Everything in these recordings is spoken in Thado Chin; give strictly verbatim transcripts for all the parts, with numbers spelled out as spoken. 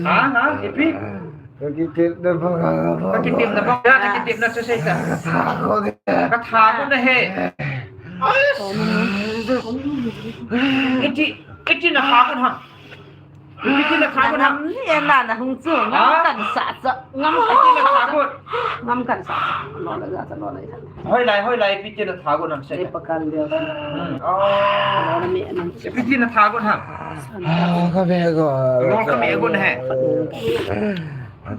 Ha, ha, ipi? Ka kitepna bang. Ka kitepna bang. Ka kitepna sa sa sa. Ka tha ko de. Ka tha ko na he. Iti, iti na tha ko na. Iti na tha ko na. Ngam ni na na hung chu. Ngam kan sa sa. Ngam kan sa sa. Ngam kan sa sa. Lo la sa lo la. Hoilai, hoilai, ipi tina tha gon ham se. Ei pakal dia. Hmm. Oh. Lo na me nan. Ipi tina tha gon ham. Ah, ka me gon. Lo ka me gon he.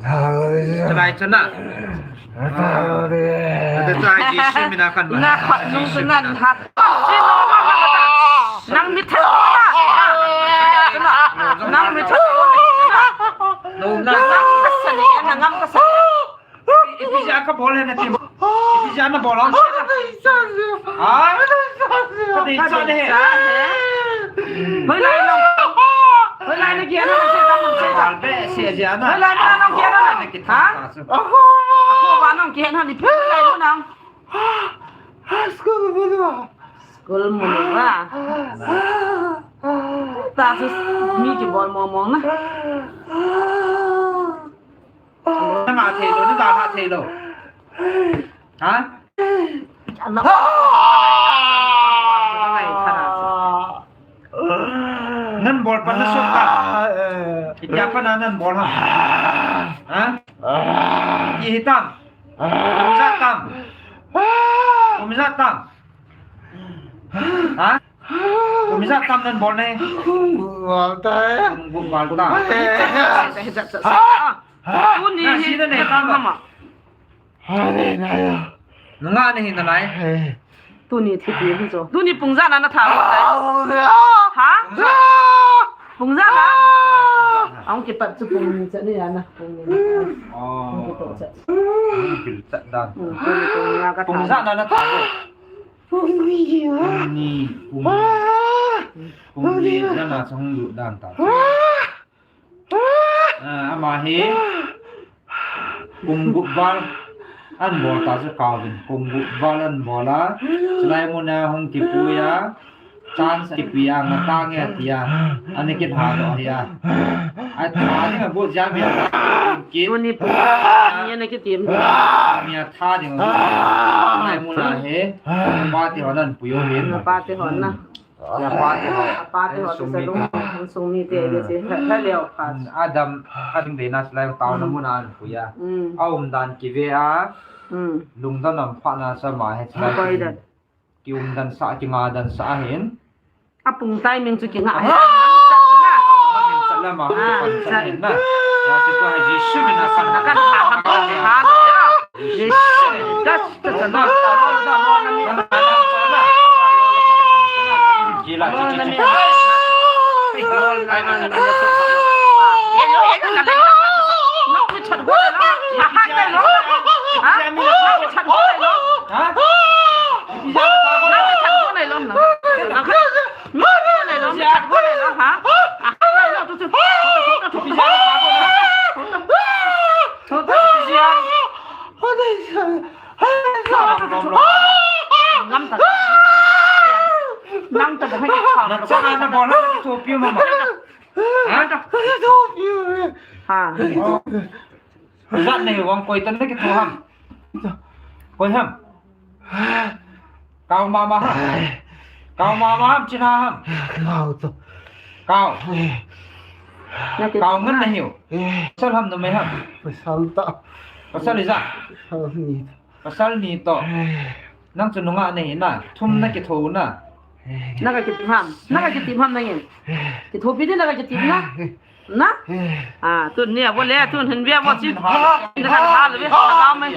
Tha gon. Chalai chana. Tha gon. Ate chai Jesu mina kan ma. Na khat nung tu nan ha. Nang mi tha. Nang mi tha. Lo na. Nang ka sa ni, na ngam ka sa ni. Ipi jeh a kabol hen nati. Ipi jeh a nabol ham? Ha? Kadeichat nahi. Hoilai nang. Hoilai na kihen ham, sei dam nang, sei dam. Be, sei jeh a na. Hoilai na nang kihen ham. Ha? Ako ba nang kihen ham, ipi hoilai na nang. School mun uva. School mun uva. Ta su mi kibol mong mong na. Na ngah thei lou, na dalha thei lou. Ha? Nan bol pan na sot ta. Itia pan na nan bol ha. Ha? Ihi tam. Kum ijat tam. Kum ijat tam. Ha? Kum ijat tam nan bol ne. Kum gup val ta. Kum gup val ta. Tuni hi na si na ne tam. Nunga nahi nalai. Tuni thi ti hi chu. Tuni pung ijat na na tha. Ha? Pung ijat na. Ahung kipat chu pung ni chat ni na. Pung ni. Oh. Ahung kipat chat. Ahung kipat dan. Hmm, tuni pung ijat na ka tha. Pung ijat na na tha. Pung ni, pung ni, pung ni, pung ni, nana song lut dan ta. Ah, ama hi, kum gup val, an bol ta chu kauvin, kum gup val an bol a, chulai muna hung kipui a, chance kipui a, nga ta nge tia, ani kitha doh hi a. Ai tha ding a bu jam hi a, kit. Tuni pung ni ana kitim. Mi a tha ding a bu. Chulai muna hi, pa ti hon an pui u hin. Pa ti hon na. Apa te ho. Apa te ho, sung mi te, sung mi te, sung mi te. Adam, ading de na slai tao na muna an pui a. Mm. A um dan kive a. Mm. Lungdon am pha na sa ma he slai. Koi dan. Ki um dan sa, ki nga dan sa hin. Apung timing chu ki nga he. Chat na. Chat na ma. Ah, chat na. Ya, se ko hai Jesu mina kan. Na kan ha, ha, ha. Ngam ta. Nang ta ba hai ka. Na cha na bol na ki thopi mama. Ha? Ha. Ijat nahi vang koi tan na ki tho ham. Koi ham? Kau mama ham? Kau mama ham, chin ha ham? Kau to. Kau. Kau ngan na hiu. Pasal ham numei ham? Pasal ta. Pasal ijat? Pasal ni. Pasal ni to. Nang chu nungah nahi na. Thum na kitho na. Na ka kitip ham? Na ka kitip ham nangin? Kithopi di na ka kitip na? Na? Ah, tun nia bo le, tun hin bia bo chin. Na kan ha le be. Agao me.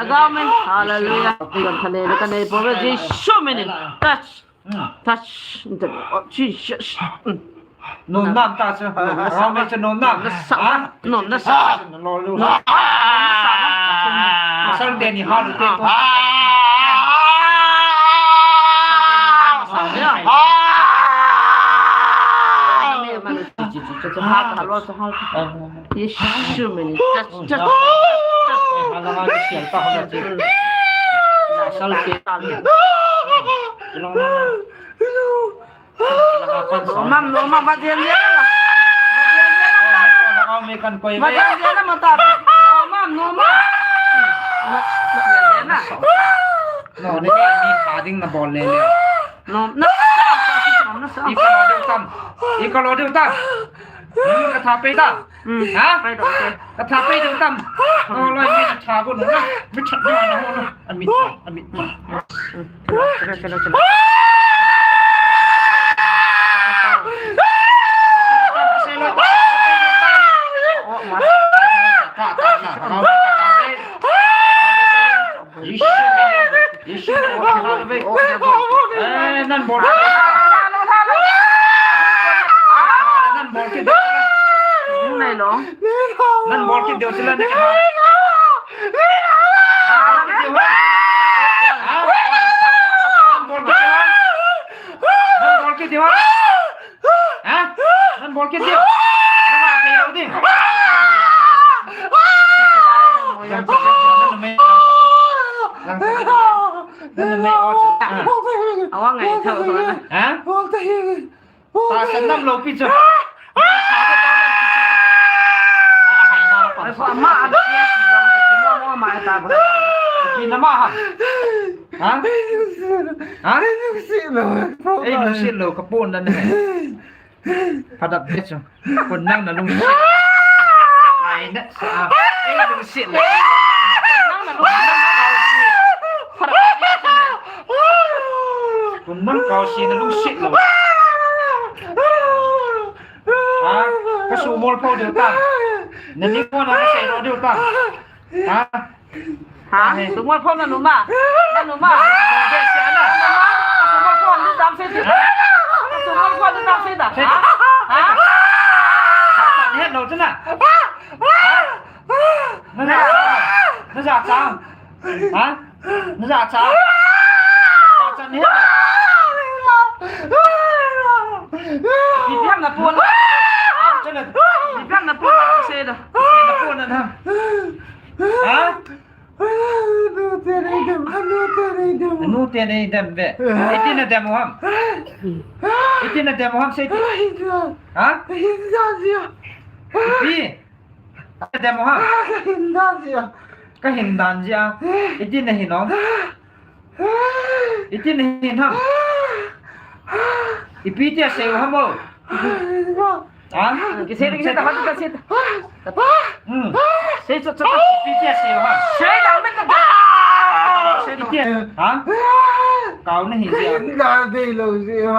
Agao me. Hallelujah. Kan thale le kan nei po be Jesu minin. Touch. Touch. Oh, Jesus. Nom nam ta chu. Agao me chu nom nam. Nom na sa. Pasal te ni ha lu te to. Yesu minin. Mam, no, mam, ba dian dian. Ba dian dian, ma ta. No, mam, no, mam. No, ni, ni, ading na bol le le. No, na, na, na, na, na. Ika lo deu tam. Ika lo deu tam. Hmm, ka tha pei tam. Hmm. Ha? Pei dong, pei. Ka tha pei dong tam. No, loi mi na tha ko no na. Mi chat na na ho na. Ami, ami. Hmm. Kilo, kilo, kilo, kilo. Oh, ma. Yesu, Yesu, eh, nan bol. Nan bol kit deu. Nai lo. Nan bol kit deu sila ne. Nan bol kit deu. Nan bol kit deu. Ha? Nan bol kit deu. Nan bol kit deu. Nan bol kit deu. Awang ngai thou thou na. Ha? Ta san nam lo pi chu. Ai, pa ma, a, mo, mo, ma, ta, pa. Ki na ma ha. Ha? Ha? Ei, lungset lou, ka pon na ne. Phadat be chu. Kon nang na lungset. Ai na sa. Ei, lungset lou. Nang na lungset. Phadat be chu. Kon nang kau si na lungset lou. Ha? Ka sumol pau deu ta. Na ni ko na ka sei lo deu ta. Ha? Ha? He. Sumol pau na numa. Na numa. Be se na. Ka sumol pau ni dam se ti. Ha? Ka sumol pau ni dam se da. Se. Ha? Ha? Sa sa ni lo chu na. Ha? Na ja chang. Na ja chang. Ha? Na ja chang. Ja chang ni. Ipi ham na pon. Chale. Ipi ham na pon, se da. Ipi na pon na ham? Ha? Anu te nei dem, anu te nei dem. Anu te nei dem ve. Iti na dem u ham? Iti na dem u ham, sei ti. Ha? Ipi? Dem u ham? Ka hin dan jia. Ka hin dan jia. Iti na hin u ham? Iti na hin u ham? Ipi tia sei u ham o? Ha? Kisei, kisei, ta, ta, ta, sei, ta. Hmm. Sei, so, so, so. Ipi tia sei u ham? Sei, ta, ta, ta, ta. Sei, ta. Ipi tia? Ha? Kau na hin jia. Ka hin dan dei lou jia.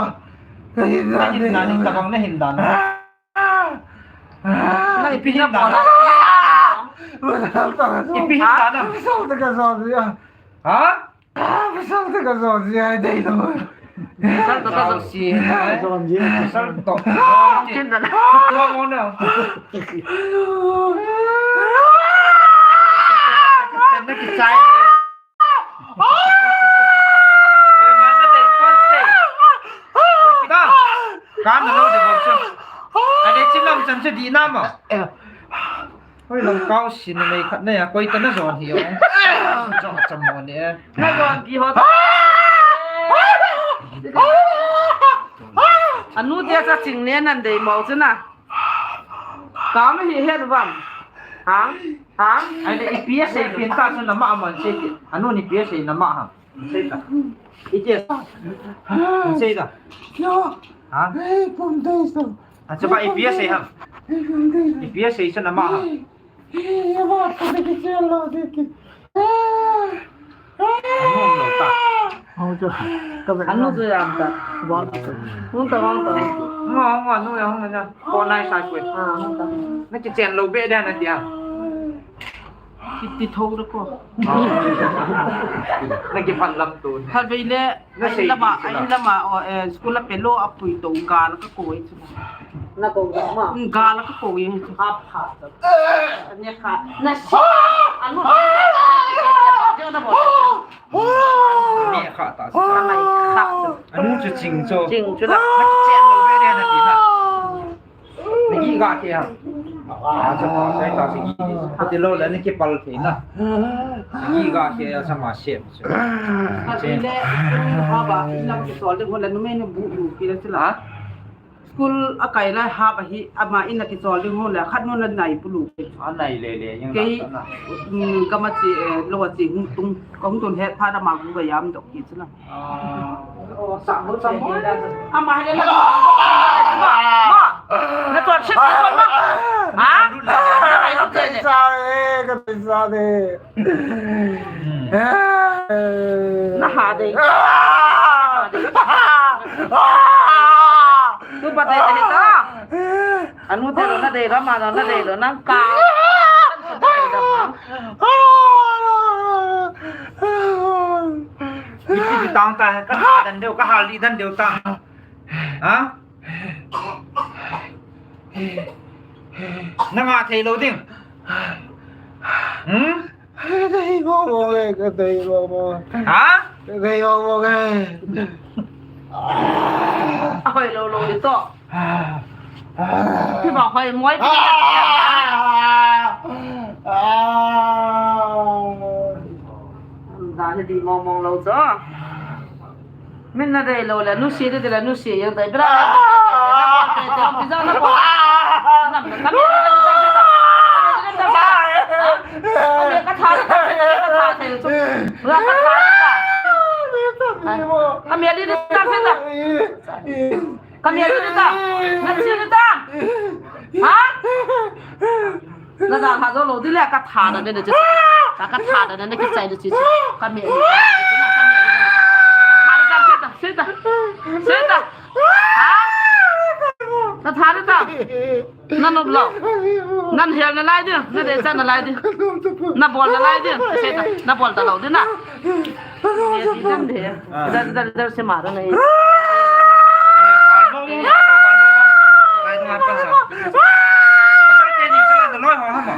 Ka hin dan dei lou. Ka hin dan ni, tabang na hin dan. Na ipi hin dan na? Ipi hin dan na? Ha? Pasal ta ka zon jia dei lou. Pasal ta ka zon jia. Pasal to. Kin dan. Mo mo na. Kin dan ki chai. Ka na lo de bol chu. Ade chi lam chan chu di na mo. Hoi, lang kau sin nei khat nei a, koi ta na zon hi o. Zon cham mo ne. Na zon ki ho. Anu te cha ching ne nan dei mo chu na. Kau na hi het vam. Ha? Ai le, ipi asei pen ta chu nama aman sei ti. Anu ni ipi asei nama ham. Sei ta. Iti asei ta. Ha? Achu ba ipi asei ham. Ipi asei chu nama ham. Anu lo ta. Anu chu jam ta. Hung ta, hung ta. Ngo, ngo, anu ya hung na. Ko nai sai kwe. Ah, hung ta. Na kichen lou be dia na dia. Kiti thou da ko. Na kipan lam tu. Khatvei le, na sei lama, ai lama, o, eh, school a pelo a pui to gal ka koi chu. Na ko ma. Gal ka koi chu. Ap ha. Ani kha. Na si. Anu. Na bo. Ni kha ta si. Mai kha. Anu chu ching chu. Ching chu la. Na kichen lou be dia na ti na. Nagi ga ke ha. A, cha ta, sai ta, sigi. Ati lo le, ni kipal thei na. Nagi ga ke, a, sama sem. Ati le, ha ba, ina kisol de, hola, numei nu bu, bu, kila sila. School a kai lai ha ba hi, ama ina kisol de, hola, khat nu na nai pulu. A nai le le, yang kei, na. Mm, kama chi, eh, lo chi, hung tung, kong tun het pha da ma gu ga yam dok ki sila. Ama hile na. Ma. Na tuan sit na tuan ma. Ha? Ka tei sa de, ka tei sa de. Na ha de. Tu pa de de ta. Anu te lo na de lo, ma lo na de lo, nang ka. Ipi ti tang ta, ka ha dan deu, ka ha li dan deu ta. Ha? Na nga thei lo ding. Hmm? Ka thei mo mo ke, ka thei mo mo. Ha? Ka thei mo mo ke. Ahoi lo lo di to. Pi ba hoi moi pi. Da ni di mong mong lo cho. Min na dei lo le, nu si de le, nu si yang dei bra. Te te pi za na ko. Nam na kam. Ka tha, ka tha, ka tha. Ka tha. Ka mi li ta se ta. Ka mi li ta. Na si ta. Ha? Na da ha zo lo di le ka tha da ne ne che. Ka, ka tha da ne ne ki chai de chi. Ka mi. Tha da se ta, se ta. Se ta. Ha? Na tha da ta. Na nop lo. Nan hel na lai di, na de chan na lai di. Na bol na lai di, se ta. Na bol ta lo di na. Ye di dan de. Da, da, da, se ma da na ye. Pasal teni sala da loi ho ha ma.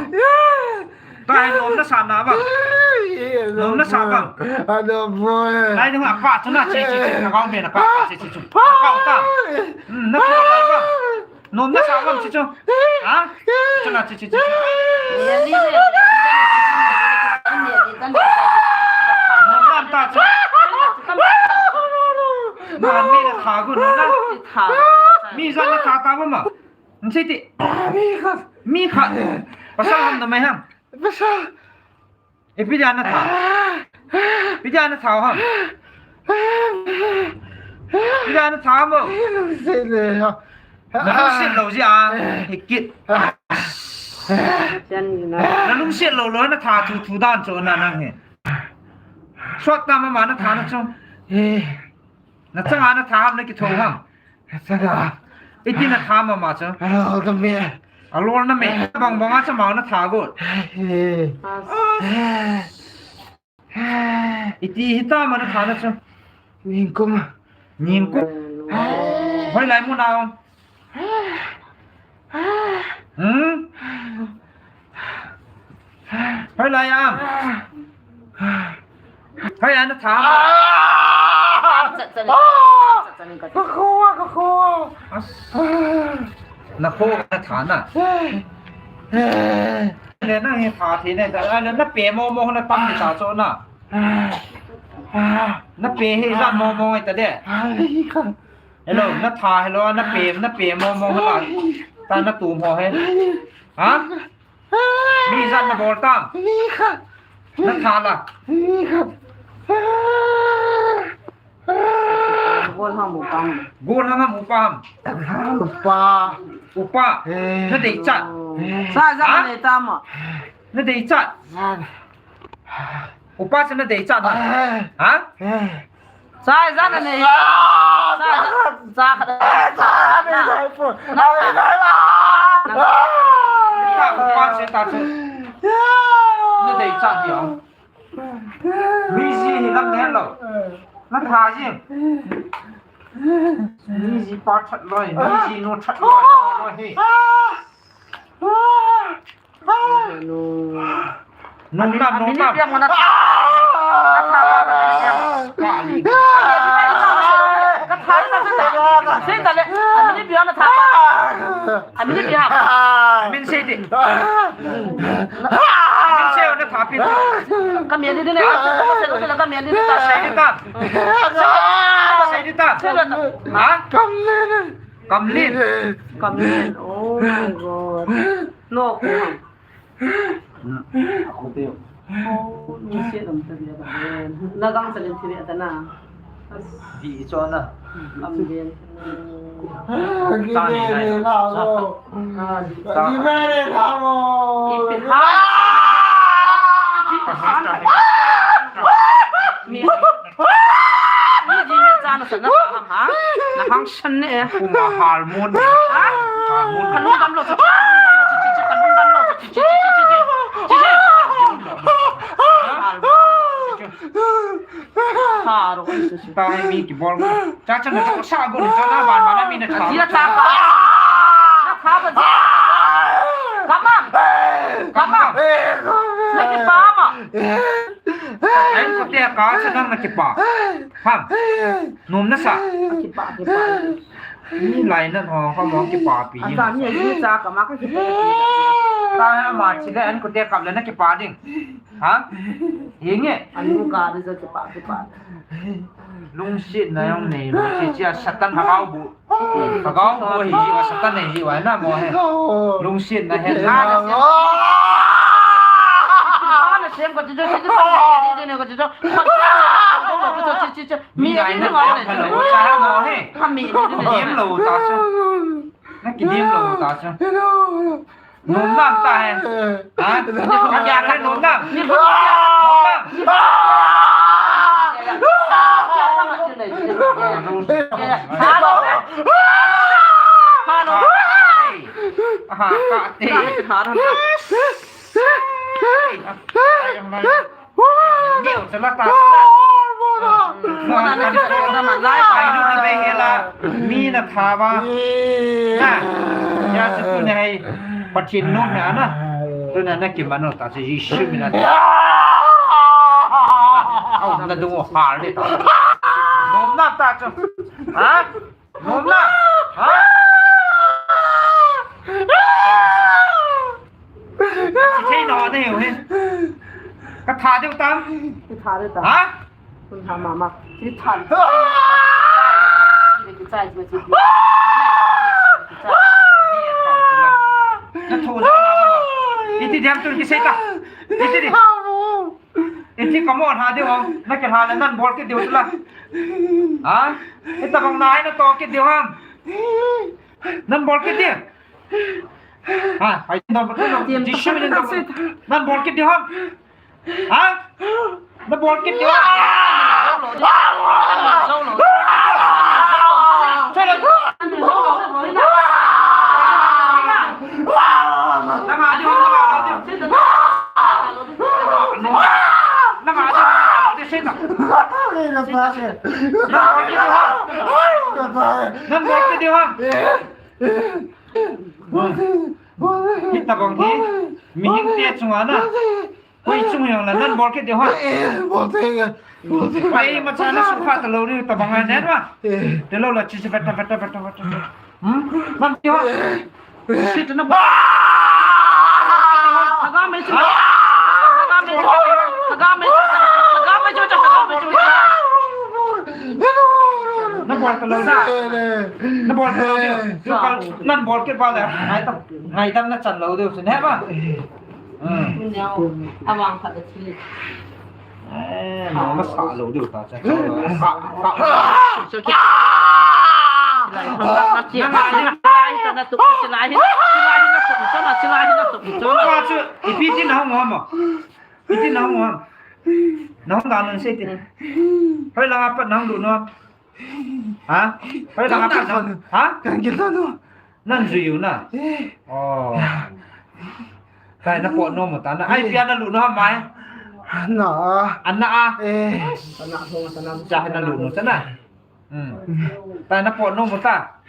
Ka hai nom na sa na ba. Nom na sa ba. Ano boy. Lai ding apa tu na chi chi chi na kau me na pa pa chi chi chi. Kau ta. Hmm, na ko lai ba. Nom na sa ba chi chu. Ha? Chi na chi chi chi. Nom na ta chu. Na mi na tha gu nom na. Mi za na tha ta ba ma. Nsi ti. Mi khat. Mi khat. Pasal ham da mai ham. Pasal. E, pi dia na tha. Pi dia na tha ham. Pi dia na tha mo. Lungset le ha. Na lungset lo ji a. He kit. Na lungset lo lo na tha thu thu dan cho na nang he. Sot ta ma ma na tha na cho. Na chang a na tha ham na ki tho ham. Sanga. Iti na tha ma ma cha. Alo ka me. Alo na me. Bang bang a cha ma na tha go. Iti hita ma na tha na cha. Ningkum. Ningkum. Hoi lai mu na. Hmm? Hoi lai am. Hoi ana tha. Ka kho, ka kho. Na kho na tha na. Ne na hi tha thi ne ta na pe mo mo na tam ni ta cho na. Na pe hi za mo mo ta de. Hello, na tha hello, na pe, na pe mo mo la. Ta na tu mo he. Ha? Mi ijat nabol tam? Ni khat. Natha la? Ni khat. Gol ham upa ham? Gol ham ham upa ham? Upa. Upa. Eh. Nadeichat? Eh. Sa ijat? Ha? Nei tam a. Nadeichat? Ijat. Upa chu nadeichat na? Eh. Ha? Eh. Sa ijat nanei? Ah! Sa ijat? Sa khat. Eh, sa nei nei pu. Na. Nei nei la. Na. Upa chu ta chu. Nadeichat diu. Mi ji hi lam ne lo. Natha ji. Mi ji pa that loi, mi ji nu that loi, loi hi. Nom nam, nom nam. Minute biang natha. Ka li. Ka tha ta ta. Sei ta le. Minute biang natha. Amin ipi ham? Amin sei di. Amin sei, natha pi. Ka mi di di ne. Ka mi di di ta. Sei di ta. Sei di ta. Sei di ta. Ha? Kamlen. Kamlen. Kamlen. Oh my God. No. Oh, lungset um tah a ba. Na gang sa lin thile ta na. Di cho na. Am bien. Kibere na mo. Kibere na mo. Ipi ham? Mi, mi ji ni cha na sa na ham ha? Na hang san ne. Kuma hormone. Ha? Hormone. Ka lungdam lou, ka lungdam lou, ka lungdam lou. Haro. Tahi mi kibol. Cha cha na cha sa go ni cha na ban ban mi na cha. Ji cha pa. Na cha pa ji. Kama. Kama. Na kipa ma. An kote ka cha nang na kipa. Ham. Nom nasa. Kipa, kipa. Mi lai na ho ka mo kipa pi. Asa mi ji cha kama ka kipa. Tahi ama chile an kote kap le na kipa ding. Ha? Hinge. Anu ka de jo kipa, kipa. Lungsetna jong nei lou, chi chi a Satan lhagao bu. Lhagao bu hi ji a Satan nei ji a na mo he. Lungsetna he na. Na sem ko ji jo, ji jo, ji jo. Mi lai na mo he. Ka mi ji jo. Dim lou ta chu. Na kidim lou ta chu. Nom nam ta he. Ha? Ka kya ka nom nam. Ni bo. Nom nam. Hello. Hello. Ha, ka te. Neo, chala ta. Mona na kisa na man lai. Ai, lu na be hela. Mi na tha ba. Na. Ya se tu ne hai. Pathen nom he na. Tu na na ki mano ta se Jesu mi na. Au na du ha le ta. Nom na ta chu. Ha? Nom na. Ha? Thei no de he. Ka tha deu tam. Ka tha deu tam. Ha? Kun tha mama. Ki tha. Ki chai ma chi. Na tho na. Iti diam tu ki sei ta. Iti di. Iti ka mo tha deu. Na ki tha le nan bol kit deu la. Ha? Ita bang nai na to kit deu ham. Nan bol kit deu. Ha, ai, nan bol kit deu. Nan bol kit deu ham. Ha? Nan bol kit deu. Nan bol kit deu ham. Hitabang hi, mihing te chunga na. Koi chung jong la, nan bol kit deu ham. Bol thei ga. Bol thei. Koi ma cha na su pha ta lou ni tabang a nen ma. Te lou la chi chi peta peta peta peta. Hmm? Nan ti ho. Sit na bol. Haga me chu. Haga me chu. Haga me chu. Haga me chu. Haga me chu. Na bol ta lou na. Na bol ta lou. Nan bol kit ba la. Ngai tam, ngai tam na chan lou deu chu ne ba. Neo, awang khat a thi. Eh, neo masa lou diu ta cha. Kha, kha. Ipi ti nahung ham? Ipi ti nahung ham? Nahung dan sei ti. Hoilanga pat nahung lut nom? Ha? Hoilanga pat nahung? Ha? Nang jui u na? Oh. Tai napot nom u ta na. Ai, ipi a nalut nom ham mai? Ana a. Ana a. Eh. Cha nalut nom u ta na. Hmm. Tai napot nom u ta.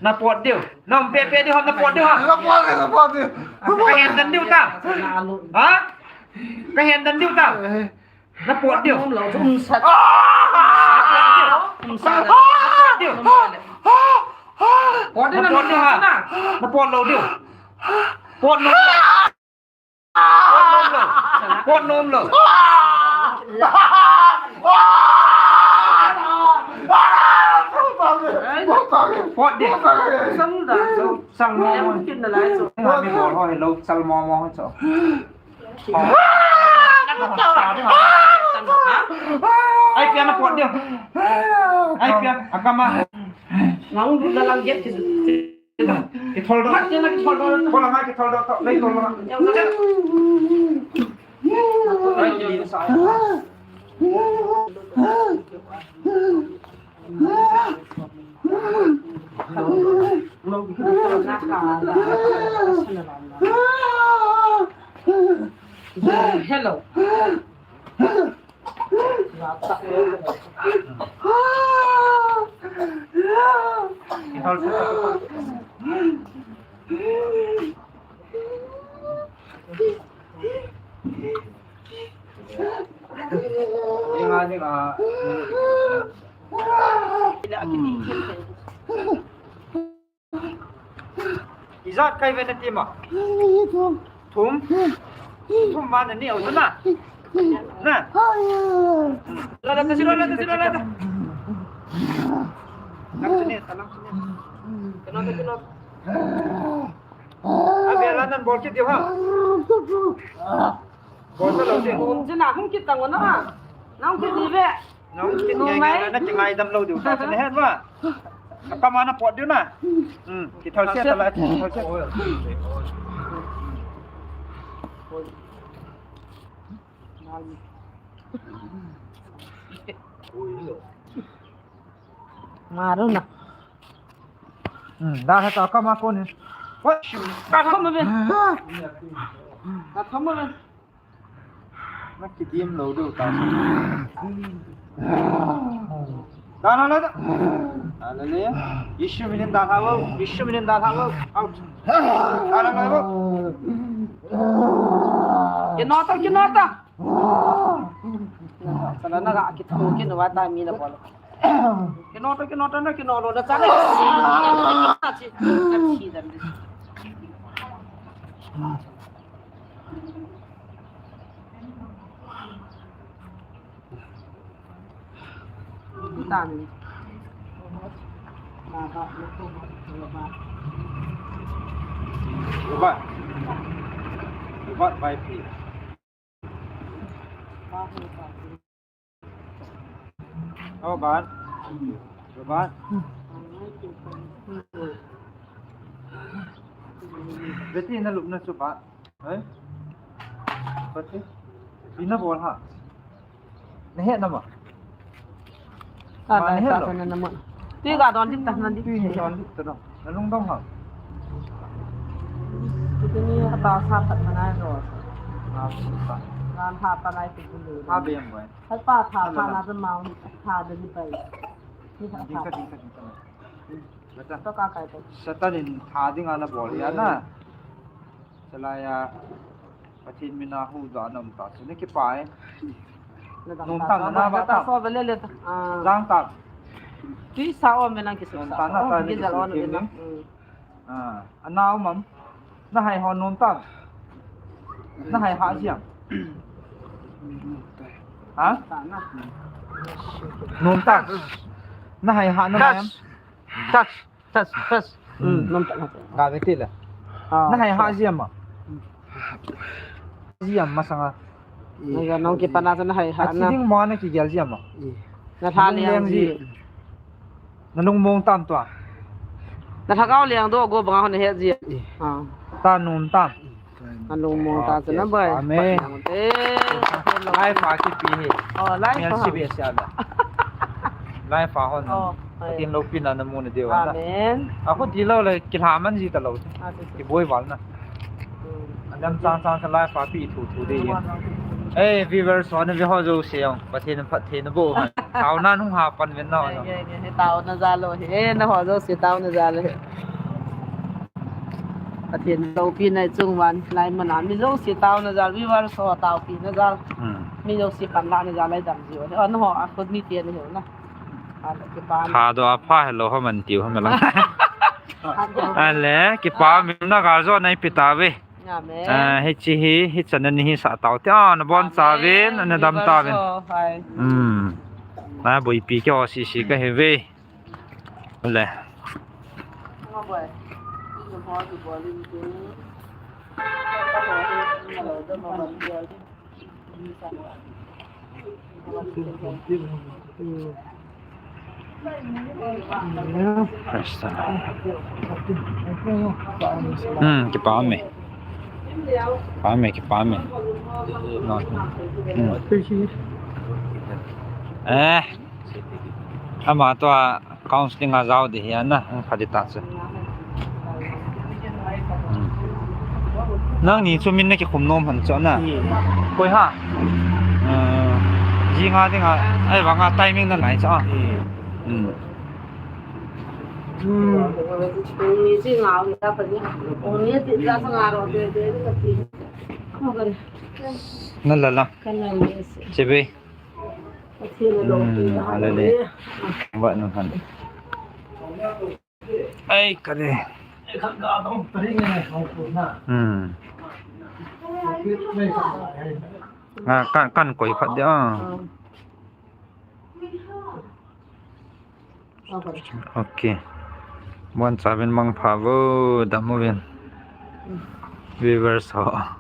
Napot diu. Naum pepe diu ham, napot diu ham? Napot diu, napot diu. Kahen den diu ta. Ha? Kahen den diu ta. Eh. Napot diu. Nom lou, um sat. Um sat. Napot diu. Pot diu, napot diu ha. Napot lou diu. Pot nom lou. Pot nom lou. Pot nom lou. Pot diu. Sang da. Sang mo mo. Kin da lai so. Nga mi bol ho, hello, sang mo mo ho so. Ai, ipi a napot diu. Ai, ipi a, akam a. Nang du da lang get ki. Kithol doh. Mat jeng na kithol doh. Kol langa kithol doh, to, lei kol langa. Hello. Ijat kai ve nati ma? Thum. Thum. Thum ma nani au na? Na. La la ta si la la ta si la la ta. Lang sini, ta lang sini. Kena ta kena. Abi la nan bol kit diu ha. Bol ta lou diu. Hum jina hum kit tang na. Nang kit ni ve. Nang kit ngai ngai na, kingaidam lou diu ta. Chun het va. Akam a napot diu na. Hmm, kithol se ta la, kithol se. Maru na. Hmm, da ha ta akam a kon ni. What? Da ha ma ve. Da ha ma ve. Na kidim lou diu ta. Da la la da. Da la le. Yeshu minin da la wo. Yeshu minin da la wo. Out. Da la la wo. Kino ta, kino ta. Sala na ga kito kino wa ta mi na bol. Kino ta, kino ta na, kino lou na cha na. Chi, chi, chi, chi, chi. Robot. Robot by P. Oh, Bat. Bat. Beti na lup na chu Bat. Eh? Beti. Ina bol ha. Na he na ma. Ah, na he lo. Na ma. Ti ga don dit ta na dit. Ti ga don dit ta do. Na lung dong ha. Ti ni ha ta sa phat ma nai ro. Na sa. Na ha pa nai ti bu lu. Ha be yang bai. Hai pa tha, tha na, mau tha de ni pai. Ni tha, tha. Ding ka, ding ka, ding ka. Beta. To ka kai to. Satan in tha ding ana bol ya na. Chalai a. Pathen mina hu da nam ta. Sini ki pai. Nom tang na ba ta. So bele le ta. Ah. Jang ta. Tui sa o me nang ki sa. Nom tang na ta ni ki sa o me nang. Ah, anao mam. Na hai ho nom ta. Na hai ha jiam. Ha? Nom ta. Na hai ha na mai am. Tas, tas, tas. Hmm. Nom ta, nom ta. Ga ve ti le. Ah. Na hai ha jiam ma. Ji am masanga. Nang kipana chun hai ha na. Athi ding mo na kigel ji am a. Na lha leng ji. Na lungmong tam tua. Na lhagao leng doh go banga hon het ji. Ta nom tam. Na lungmong ta chun na bai. Amen. Lai pa kipi hi. Oh, lai pa. Mel si be sia la. Lai pa hon. Pathen loupina na mu na diu na. Amen. A khu ti lou le kilha man ji ta lou. Kiboi val na. Adam chang chang sa lai pa pi thu thu de. Eh, viewers ho na ve ho jouse jong. Pathen phatthei na boh. Taona nung ha pan ven na. Taona jal o hi. Eh, na ho jouse taona jal o hi. Pathen loupina i chung uva lai mana mi jouse taona jal, viewers ho taopina jal. Mi jouse panlahna jal lai dam ji o. Ana ho a khut mi te ni ho na. Ana kipa. Kha do a pha hello ho man tiu ho me la. Ale, kipa mi na ga jo nai pi ta ve. Amen. Ah, hichi hi, hichan ni hi sa tau te. Ah, na bon cha ven, na dam ta ven. Hmm. Na boipi ke ho si si ka he ve. Le. Hmm, kipa me. Kipa me, kipa me. No. Hmm. Eh. Ama tua counseling a jao di hi ana, ang pha di ta chu. Hmm. Nangni chu min na kikhum nom han chu na. Hmm. Koi ha? Eh, ji nga ding a, ai vanga timing na lai chu a. Hmm. Hmm. Na la la. Chibai. Hmm, ala le. Ba nu han. Ai, ka le. Hmm. Nga kan, kan koi phat dia. Ok. Bon cha uvin mangpha vo, dam uvin. Viewers ho.